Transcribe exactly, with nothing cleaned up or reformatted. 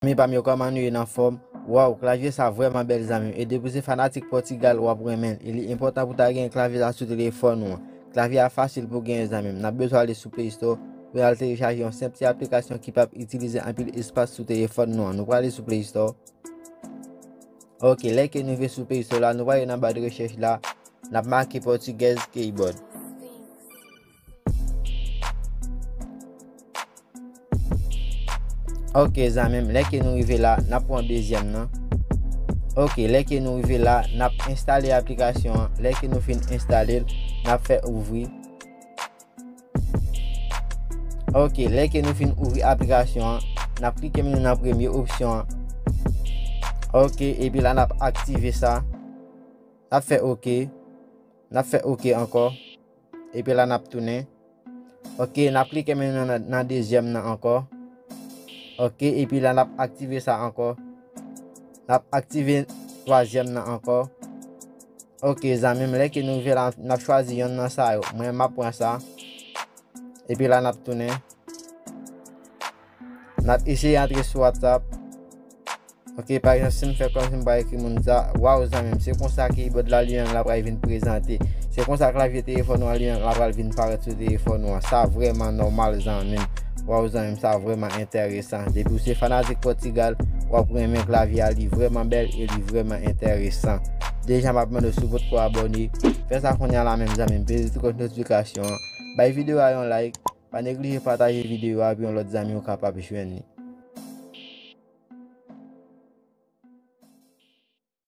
Zanmi pa m yo, kòman nou ye, nan fòm? Waw, klavye sa vrèman bèl, zanmi m. E depi w se fanatik Pòtigal, w ap renmen l. E li enpòtan pou ta gen klavye sa sou telefòn ou an. Klavye a fasil pou genyen, zanmi m. N ap bezwen ale sou Play Store pou n al telechaje yon senp ti aplikasyon ki p ap itilize anpil espas sou telefòn nou an. Nou prale sou Play Store. Ok, lè ke nou rive sou Play Store la, nou prale nan ba de rechèch la, n ap make Portuguese Keyboard. Ok, zanmi m, lè ke nou rive la, n ap pran dezyèm nan. Ok, lè ke nou rive la, n ap enstale aplikasyon an. Lè ke nou fin enstale l, n ap fè ouvri. Ok, lè ke nou fin ouvri aplikasyon an, n ap klike menm nan premye opsyon an. Ok, epi la n ap aktive sa. N ap fè ok. N ap fè ok ankò. Epi la n ap tounen. Ok, n ap klike menm nan, nan, nan dezyèm nan ankò. Ok, epi la n ap aktive sa ankò. N ap aktive twazyèm nan ankò. Ok, zanmi m, lè ke nou rive la, n ap chwazi yonn nan sa yo. Mwen, m ap pran sa. Epi la n ap tounen. N ap eseye antre sou WhatsApp. Ok, pa egzanp, si m fè kòmsi m pral ekri moun sa, waw, zanmi m, se konsa keyboard la li menm la pral vin prezante. Se konsa klavye telefòn ou an li menm la pral vin parèt sou telefòn ou an. Sa vrèman nòmal, zanmi m. Waw, zanmi m, sa vrèman enteresan. Depi w se fanatik Pòtigal, w ap renmen klavye a, li vrèman bèl e li vrèman enteresan. Deja, m ap mande w si w potko abòne, fè sa kounye a la menm, zanmi m. Peze ti kòch notifikasyon an. Bay videyo a yon like, pa neglije pataje videyo a pou yon lòt zanmi w kapab jwenn li.